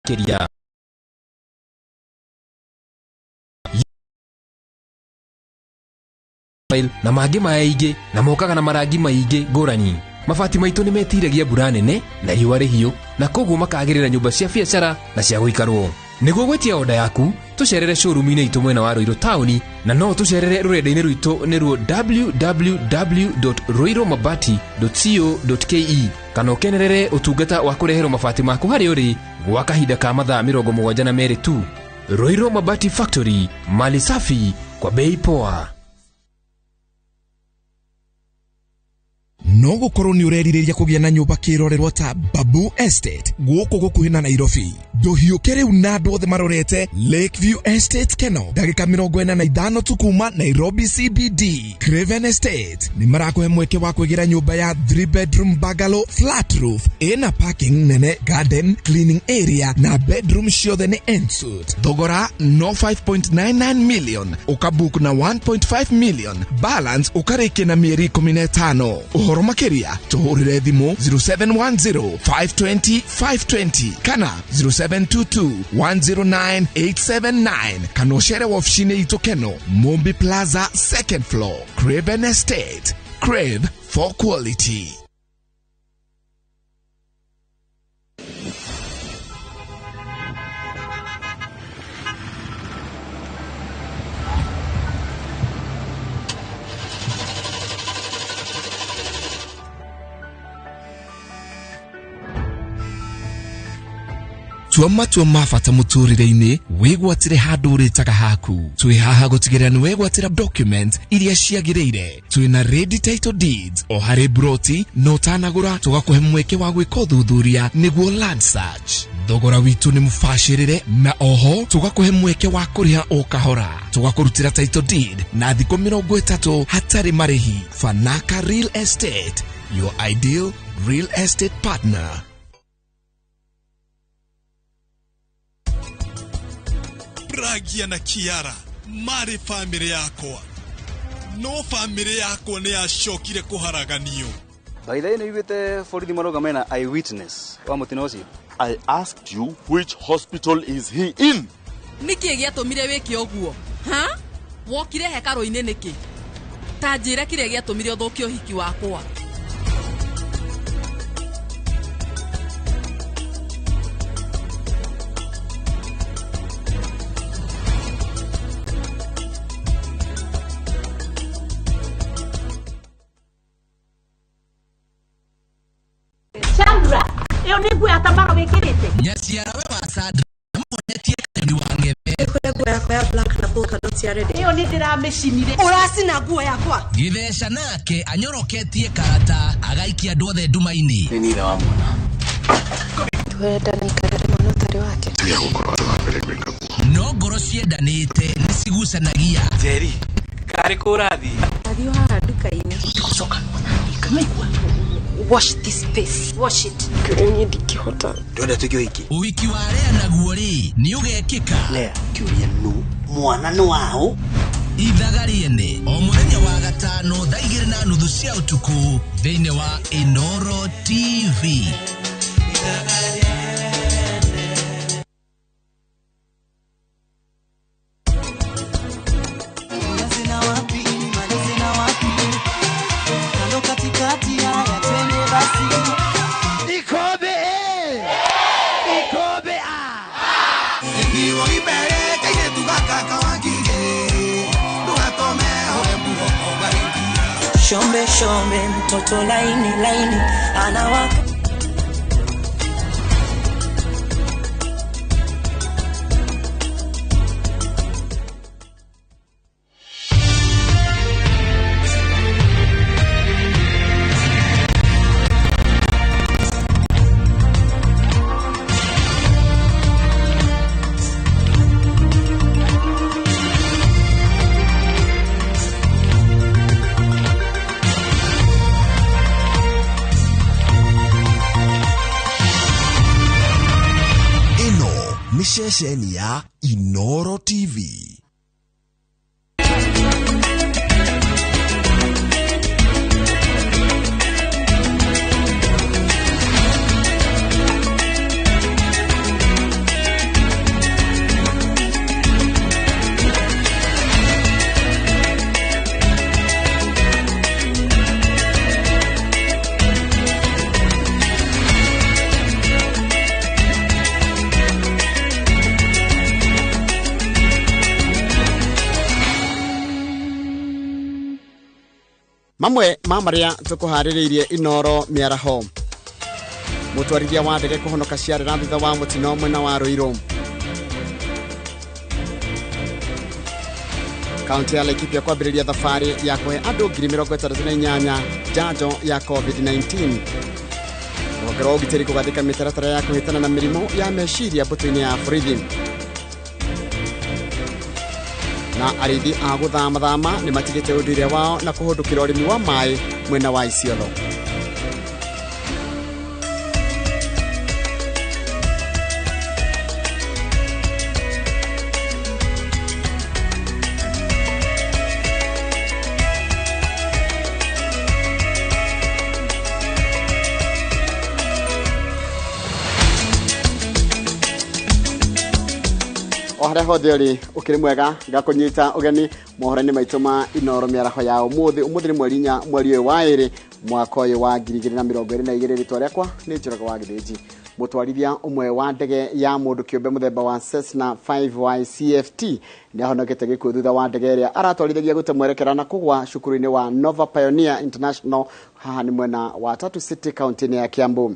Makĩria na mangĩ maingĩ na mokaga na marangi maingĩ ngũrani. Mabati maitũ nĩ metiragia mbura nene na riũa rĩhiũ na koguo makagĩrĩra nyũmba cia biacara na cia gũikarwo. Nĩguo gwĩtia oda yaku tũcerere showroom-inĩ itũ mwena wa Ruiru taũni na no tũcerere rũrenda-inĩ rwitũ nĩruo www.ruirumabati.co.ke kana ũkenerere ũtungata wa kũreherwo mabati maku harĩa ũrĩ gwa kahinda ka mathaa 72 tu. Ruiru Mabati Factory, mali safi kwa bei poa. No gukorwo ni urerirĩria kũgĩa na nyũmba kĩrorerwa ta Babu Estate gũkũ gũkuhĩ na Nairobi. Ndũhiũke rĩu na andũ othe marorete Lakeview Estate Keno, ndagĩka 45 tu kuma Nairobi CBD. Craven Estate nĩ marakũhe mweke wa kwĩgĩra nyũmba ya 3 bedroom bungalow flat roof ĩna parking nene, garden, cleaning area na bedroom ciothe nĩ ensuite. Thogora no 5.99 million, ũkabook na 1.5 million, balance ũkarĩkia na mĩeri 15. Ũhoro makĩria tũhũrĩre thimũ 0710 520 520 kana 0722 109 879 kana ũcere wabici-inĩ itũ Keno, Mumbi Plaza, second floor. Craven Estate, crave for quality. Tua matua ma bata mũtũrĩre-inĩ, wĩgwatĩre handũ ũrĩtaga haku. Twĩ haha gũtigĩrĩra nĩ wegwatĩra document iria ciagĩrĩire. Twĩna ready title deeds o harĩ broti, na ũtanagũra tũgakũhe mweke wa gwĩka ũthuthuria nĩguo land search. Thogora witũ nĩ mũbacĩrĩre na oho tũgakũhe mweke wa kũrĩha o kahora. Tũgakũrutĩra title deed na thikũ 30 hatarĩ marĩhi. Fanaka Real Estate, your ideal real estate partner. Pragia na Kiara marĩ bamĩrĩ yakwa, no bamĩrĩ yakwa nĩ yacokire kũharaganio. By the way, nĩ borithi marauga mena eyewitness wa mũtino ũcio. I asked you which hospital is he in? Nĩkĩ gĩatũmire wĩke ũguo? Ha? Wokire hekarũ-inĩ nĩkĩ? Ta njĩra kĩrĩa gĩatũmire ũthũkie ũhiki wakwa. Chandra, ĩyo nĩ nguo ya Tamara wĩkĩrĩte. Nyaciarawe wa Sandra amuonetie kanyoni wa ng'ethe. Kũrĩa nguo yakwa ya black na polka dots ya red. Ĩyo nĩ ndĩramĩcinire. Ũracina nguo yakwa. Gĩtheca nake anyoroketie karata agaikia andũ othe nduma-inĩ. Nĩ nithe wa mwana. Twendana ikarĩre mwana ũtarĩ wake. Tiga gũkorwo arĩ wa mbere gwĩka guo. No ngoro ciendanĩte nĩ cigucanagia. Njeri, karĩ kũ ũrathiĩ? Athiĩ haha nduka-inĩ. Ndigũcoka kuona. Wash this face. Wash it. Niĩ ndingĩhota. Ndĩrenda tuĩke ũhiki. Ũhiki wa Lea naguo rĩ nĩ ũgekĩka. Lea, kĩũria nũ mwana nĩ waũ? Ithaga rĩene o mũthenya wa gatano thaa 2:30 cia ũtukũ thĩinĩ wa Inoro TV. Shombe shombe mtoto laini laini anawaka. Ceceni ya Inoro TV. Mamwe ma marĩa tũkũharĩrĩirie Inoro mĩaraho. Mũtwarithia wa ndege kũhonoka ciarĩra thutha wa mũtino mwena wa Ruiru. Kaunti ya Laikipia kwambĩrĩria thabarĩ ya kũhe andũ 68,000 njanjo ya COVID-19. Rũhonge rwa ũgitĩri kũgathĩka mĩtaratara ya kũhĩtana na mĩrimũ ya meciria mbũtũ-inĩ ya borithi. Na arĩithi a gũthamathama nĩ matigĩte ũndũire wao na kũhũndũkĩra ũrĩmi wa maĩ mwena wa Isiolo. Haria hothe uri ukiri mwega ngakunyita ugeni mohoro-inĩ maitũ ma Inoro mĩaraho ya ũmũthĩ. Ũmũthĩ nĩ mweri 4 mweri ũyũ wa 2 mwaka ũyũ wa 2022. Rĩtwa rĩakwa nĩ Njoroge wa Gĩthĩnji. Mũtwarithia ũmwe wa ndege ya mũndũ kĩũmbe mũthemba wa Cessna 5Y CFT nĩ ahonokete gĩkuũ thutha wa ndege ĩrĩa aratwarithagia gũte mwerekera na kũgwa cukuru-inĩ wa Nova Pioneer International haha nĩ mwena wa Tatu City kaunti-inĩ ya Kiambu.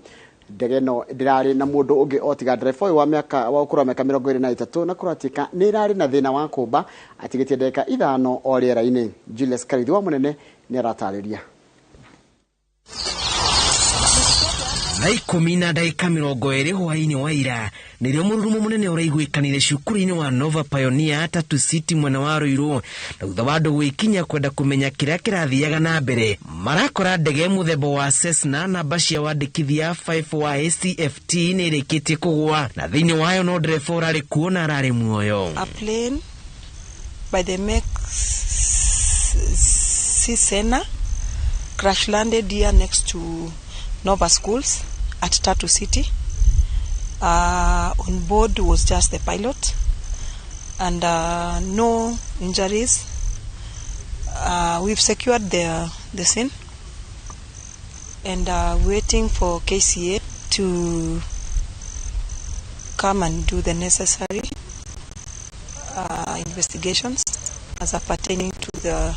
Ndege ĩno ndĩrarĩ na mũndũ ũngĩ o tiga ndereba ũyũ wa mĩaka wa ũkũrũ wa mĩaka 23 na kũratika nĩ ĩrarĩ na thĩna wa kũmba atigĩtie ndagĩka 5 o rĩera-inĩ. Julius Karithi wa Mũnene nĩ aratarĩria. Thaa 10:20 hwaĩ-inĩ wa ira nĩrĩo mũrurumo mũnene ũraiguĩkanire cukuru-inĩ wa Nova Pioneer Tatu City mwena wa Ruiru, na thutha wa andũ gwĩkinya kwenda kũmenya kĩrĩa kĩrathiaga na mbere marakora ndege mũthemba wa Cessna namba cia wandĩkithia 5Y CFT nĩ ĩrĩkĩtie kũgwa na thĩinĩ wayo no ndereba ũrarĩ kuo na ararĩ muoyo. A plane by the make Cessna crash landed here next to Nova Schools at Tatu City. On board was just the pilot and no injuries. We've secured the scene and waiting for KCA to come and do the necessary investigations as pertaining to the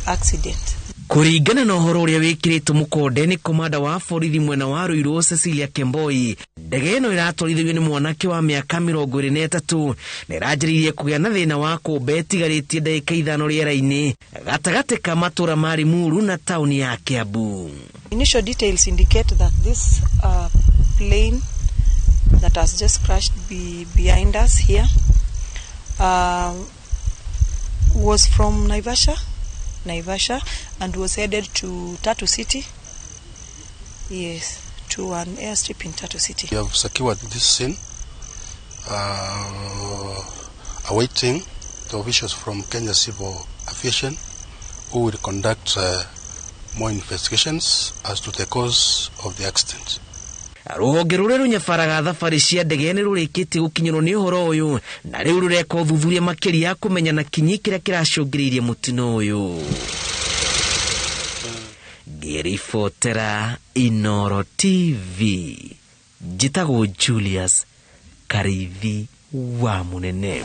accident. Kũringana na ũhoro ũrĩa wĩkĩrĩtwo mũkonde nĩ komanda wa borithi mwena wa Ruiru Cecilia Kemboi, ndege ĩno ĩratwarithĩtio nĩ mwanake wa mĩaka 23 na ĩranjĩrĩirie kũgĩa na thĩna wa kũmba ĩtigarĩtie ndagĩka 5 rĩera-inĩ gatagatĩ ka matũra ma Limuru na taũni ya Kiambu. Initial details indicate that this plane that has just crashed behind us here was from Naivasha and was headed to Tatu City. Yes, to an airstrip in Tatu City. We have secured this scene, awaiting the officials from Kenya Civil Aviation who will conduct more investigations as to the cause of the accident. Rũhonge rũrĩa rũnyabaraga thabarĩ cia ndege nĩ rũrĩkĩtie gũkinyĩrwo nĩ ũhoro ũyũ na rĩu rũreka ũthuthuria makĩria kũmenya na kinyi kĩrĩa kĩracũngĩrĩirie mũtino ũyũ. Ngĩribotera Inoro TV, njĩtagwo Julius Karithi wa Mũnene.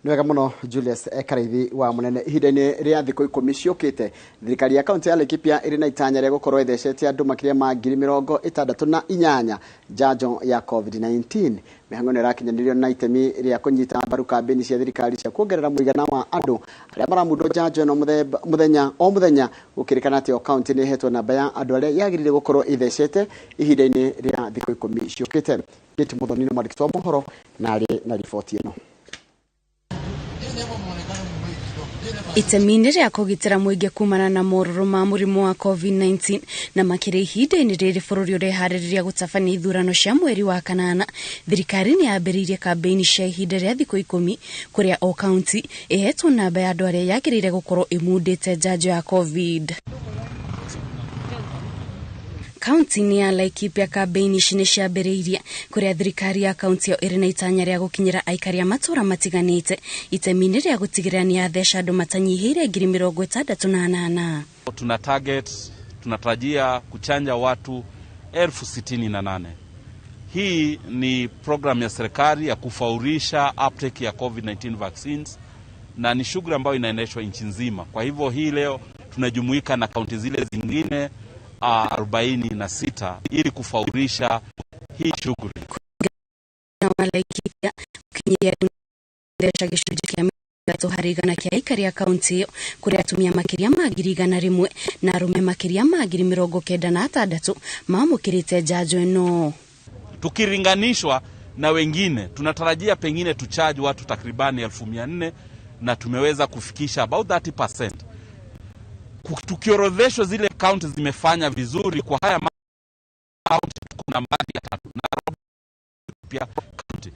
Nĩ wega mũno Julius Karithi wa Mũnene. Ihinda-inĩ rĩa thikũ 10 ciũkĩte, thirikari ya kaunti ya Laikipia ĩrĩ na itanya rĩa gũkorwo ĩthecete andũ makĩria ma 68,000 njanjo ya COVID-19. Mĩhang'o ĩno ĩrakinyanĩrio na itemi rĩa kũnyita mbaru kambĩini cia thirikari cia kuongerera mũigana wa andũ arĩa maramundwo njanjo ĩno mũthenya o mũthenya, gũkĩrĩkana atĩ o kaunti nĩ ĩhetwo namba ya andũ arĩa yagĩrĩire gũkorwo ĩthecete ihinda-inĩ rĩa thikũ 10 ciũkĩte. Kate Muthoni nĩ mwandĩki wa mohoro na arĩ na riboti ĩno. Itemi-inĩ rĩa kũgitĩra mũingĩ kumana na morũrũ ma mũrimũ wa COVID-19 na makĩria ihinda-inĩ rĩrĩ bũrũri ũreharĩrĩria gũtabania ithurano cia mweri wa 8, thirikari nĩ yambĩrĩirie kambĩini cia ihinda rĩa thikũ 10 kũrĩa o kaunti ĩhetwo namba ya andũ arĩa yagĩrĩire gũkorwo ĩmundĩte njanjo ya COVID. Kaunti-inĩ ya Laikipia kambĩini ici nĩ ciambĩrĩirie kũrĩa thirikari ya kaunti ĩyo ĩrĩ na itanya rĩa gũkinyĩra aikari a matũũra matiganĩte itemi-inĩ rĩa gũtigĩrĩra nĩ yatheca andũ matanyihĩire 68,000. Tuna target, tunatarajia kuchanja watu 68,000. Hii ni program ya serikali ya kufaurisha uptake ya COVID-19 vaccines na ni shughuli ambayo inaendeshwa nchi nzima. Kwa hivyo hii leo tunajumuika na kaunti zile zingine 46 ili kufaulisha hii shughuli. Harĩ igana kĩa aikari a kaunti ĩyo kũrĩa atumia makĩria ma 100,000 na arũme makĩria ma 96,000 maamũkĩrĩte njanjo ĩno. Tukilinganishwa na wengine tunatarajia pengine tuchaji watu takribani 400,000 na tumeweza kufikisha about 30%. Tukiorodheshwa zile kaunti zimefanya vizuri kwa haya kaunti tuko nambari ya 3 na pia kaunti.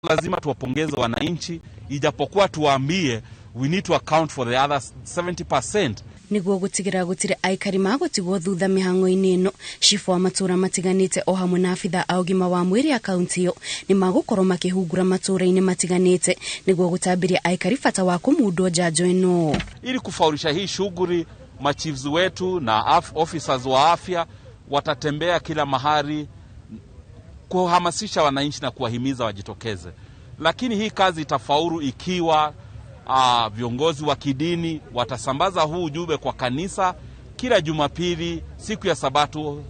Lazima tuwapongeze wananchi, ijapokuwa tuwaambie we need to account for the other 70%. Niguo gutigira gutire aikari magutigwo thutha mihango-inĩ ĩno, cibu wa matũra matiganĩte o hamwe na abitha a ũgima wa mwĩrĩ a kaunti ĩyo nĩ magũkorwo makĩhungura matũra-inĩ matiganĩte niguo gũtambiria aikari bata wa kũmundwo njanjo ĩno. Ili kufaulisha hii shughuli, machiefs wetu na officers wa afya watatembea kila mahali kuhamasisha wananchi na kuwahimiza wajitokeze. Lakini hii kazi itafaulu ikiwa viongozi wa kidini watasambaza huu ujumbe kwa kanisa kila Jumapili, siku ya Sabato,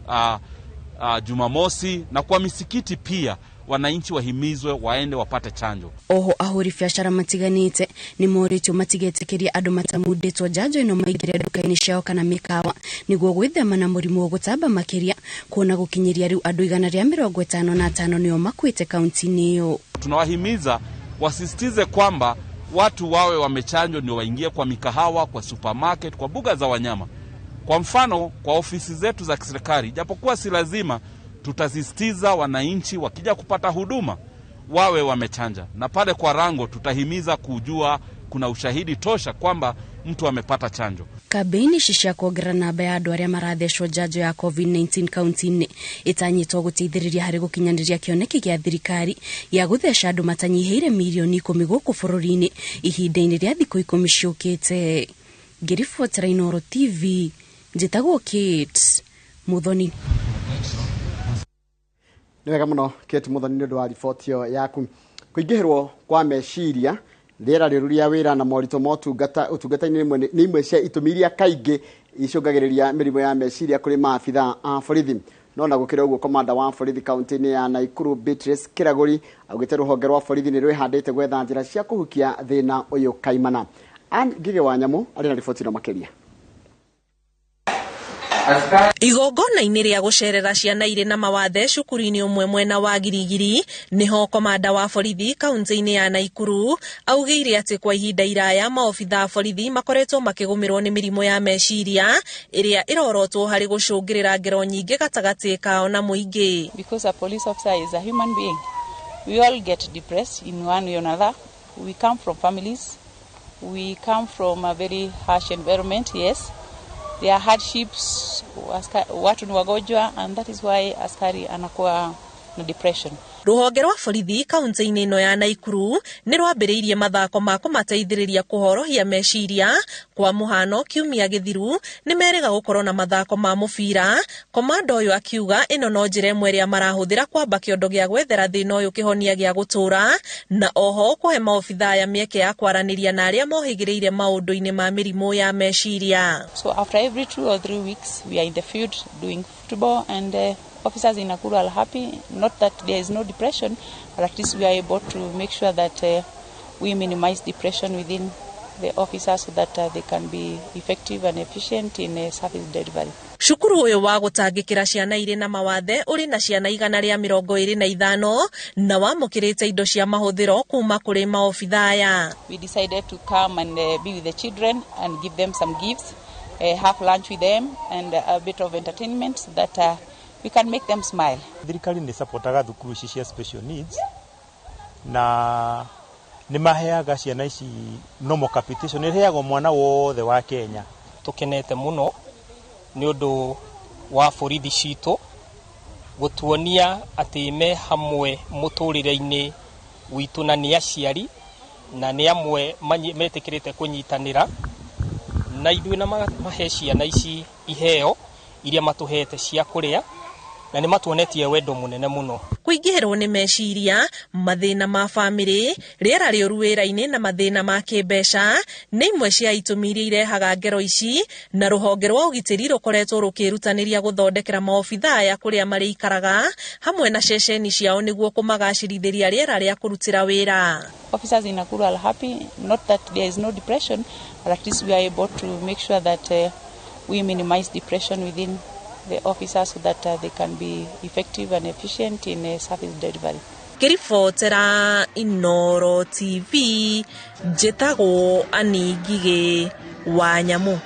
Jumamosi, na kwa misikiti pia wananchi wahimizwe waende wapate chanjo. Oho ahuri biashara matiganite ni morĩtio matigetĩkĩria andũ matamundĩtwo njanjo ĩno maingĩre nduka-inĩ ciao kana mĩkawa nĩguo gwĩthema na mũrimũ wa gũtamba makĩria, kuona gũkinyĩria rĩu andũ 155 nĩo makuĩte kaunti-inĩ ĩyo. Tunawahimiza wasisitize kwamba watu wawe wamechanjwa ndio waingie kwa mikahawa, kwa supermarket, kwa buga za wanyama. Kwa mfano, kwa ofisi zetu za kiserikali, japokuwa si lazima, tutasisitiza wananchi wakija kupata huduma wawe wamechanja. Na pale kwa rango tutahimiza kujua kuna ushahidi tosha kwamba mtu amepata chanjo. Kambeini ici cia kuongerera namba ya andũ arĩa marathecwo njanjo ya COVID-19 kaunti-inĩ ĩtanyĩtwo gũteithĩrĩria harĩ gũkinyanĩria kĩoneki gĩa thirikari gĩa gũtheca andũ matanyihĩire mirioni 10 gũkũ bũrũri-inĩ ihinda-inĩ rĩa thikũ 10 ciũkĩte. Ngĩribotera Inooro TV, njĩtagwo Kate Muthoni. Nĩ wega mũno Kate Muthoni nĩ ũndũ wa riboti ĩyo yaku. Kũingĩhĩrwo kwa meciria, rĩera rĩũru rĩa wĩra na moritũ ma ũtungata-inĩ nĩ imwe cia itũmi iria kaingĩ icũngagĩrĩria mĩrimũ ya meciria kũrĩ maabitha a borithi. No na gũkĩrĩ ũguo, komanda wa borithi kaunti-inĩ ya Nakuru Beatrice Kĩragũri augĩte rũhonge rwa borithi nĩ rwĩhandĩte gwetha njĩra cia kũhukia thĩna ũyũ kaimana. Ann Ngigĩ wa Nyamũ arĩ na riboti ĩno makĩria. Igongona-inĩ rĩa gũcerera ciana irĩ na mawathe cukuru-inĩ ũmwe mwena wa Girigiri nĩho komanda wa borithi kaunti-inĩ ya Nakuru augĩire atĩ kwa ihinda iraya maobitha a borithi makoretwo makĩgũmĩrwo nĩ mĩrimũ ya meciria ĩrĩa ĩrorotwo harĩ gũcũngĩrĩra ngero nyingĩ gatagatĩ kao na mũingĩ. Because a police officer is a human being, we all get depressed in one way or another. We come from families, we come from a very harsh environment, yes. There are hardships, watu ni wagonjwa, and that is why askari anakuwa na depression. Ruhonge rwa borithi kaunti-inĩ ĩno ya Nakuru nĩ rwambĩrĩirie mathako ma kũmateithĩrĩria kũhorohia meciria. Kwa mũhano, kiumia gĩthiru nĩ merĩga gũkorwo na mathako ma mũbira. Komanda ũyũ akiuga ĩno no njĩra ĩmwe ĩrĩa marahũthĩra kwamba kĩondo gĩa gwethera thĩna ũyũ kĩhonia gĩa gũtũũra, na oho kũhe maobitha aya mĩeke ya kwaranĩria na arĩa mohĩgĩrĩire maũndũ-inĩ ma mĩrimũ ya meciria. So after every 2 or 3 weeks we are in the field doing football, and officers in Nakuru are happy, not that there is no depression, but at least we are able to make sure that we minimize depression within the officers so that they can be effective and efficient in service delivery. Cukuru ũyũ wa gũtangĩkĩra ciana irĩ na mawathe ũrĩ na ciana 125 na wamũkĩrĩte indo cia mahũthĩro kuma kũrĩ maobitha aya. We decided to come and be with the children and give them some gifts, have lunch with them and a bit of entertainment so that we can make them smile. Thirikari nĩ supportaga thukuru ici cia special needs na nĩ maheaga ciana ici normal capitation, nĩ ĩheagwo mwana wothe wa Kenya. Tũkenete mũno nĩ ũndũ wa borithi citũ gũtuonia atĩ me hamwe mũtũrĩre-inĩ witũ, na nĩ aciari na nĩ amwe metĩkĩrĩte kũnyitanĩra na ithuĩ na mahe ciana ici iheo iria matũhete cia kũrĩa. Na nĩ matuonetie wendo mũnene mũno. Kũingĩhĩrwo nĩ meciria, mathĩna ma bamĩrĩ, rĩera rĩũru wĩra-inĩ na mathĩna ma kĩmbeca nĩ imwe cia itũmi iria irehaga ngero ici, na rũhonge rwa ũgitĩri rũkoretwo rũkĩrutanĩria gũthondekera maobithaa aya kũrĩa marĩikaraga hamwe na ceceni ciao nĩguo kũmagacĩrithĩria rĩera rĩa kũrutĩra wĩra. Officers in Nakuru are happy, not that there is no depression, but at least we are able to make sure that we minimize depression within the officers so that they can be effective and efficient in service delivery. Ngĩribotera Inooro TV, njĩtagwo Annie Ngigĩ wa Nyamu.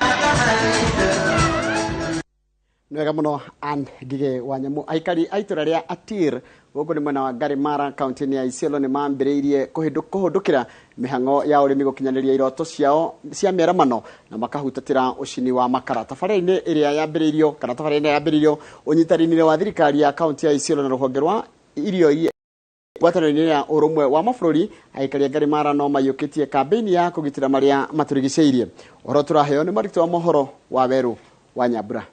Nĩ wega mũno Ann Ngigĩ wa Nyamu. Aikari a itũra rĩa Atir gũkũ nĩ mwena wa Ngarimara kaunti-inĩ ya Isiolo nĩ mambĩrĩirie kũhĩndũkĩra mĩhang'o ya ũrĩmi gũkinyanĩria iroto ciao cia mĩaramano na makahutatĩra ũcini wa makara. Tabarĩra-inĩ ĩrĩa yambĩrĩirio kana tabarĩra ĩrĩa yambĩrĩirio ũnyitanĩri wa thirikari ya kaunti ya Isiolo na rũhonge rwa irio ngwatanĩro-inĩ ya ũrũmwe wa mabũrũri, aikari a Ngarimara no maiyũkĩtie kambĩini ya kũgitĩra marĩa matũrigicĩirie. Ũhoro tũraheo nĩ mwandĩki wa mohoro wa Werũ wa Nyambura.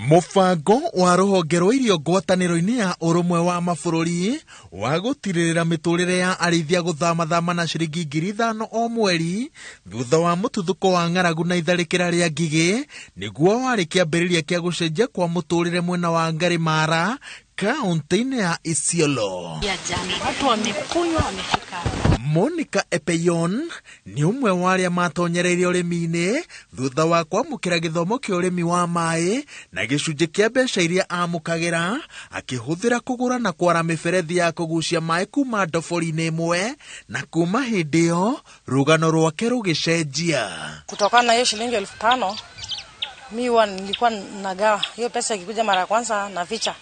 Mũbango wa rũhonge rwa irio ngwatanĩro-inĩ ya ũrũmwe wa mabũrũri wa gũtirĩrĩra mĩtũrĩre ya arĩithia gũthamathama na ciringi 5,000 o mweri thutha wa mũtuthũko wa ng'aragu na itharĩkĩra rĩa ngigĩ nĩguo warĩ kĩambĩrĩria kĩa gũcenjia kwa mũtũrĩre mwena wa Ngarimara kaunti-inĩ ya Isiolo. Watu wamekunywa wamefika. Monica Epeyon nĩ ũmwe wa arĩa matonyereire ũrĩmi-inĩ thutha wa kwamũkĩra gĩthomo kĩa ũrĩmi wa maĩ na gĩcunjĩ kĩa mbeca iria amũkagĩra akĩhũthĩra kũgũra na kwara mĩberethi ya kũgucia maĩ kuma ndobori-inĩ ĩmwe, na kuma hĩndĩ ĩyo rũgano rwake rũgĩcenjia. Kutokana na hiyo shilingi 5,000 mi huwa nilikuwa nagawa hiyo pesa, ikikuja mara ya kwanza na ficha.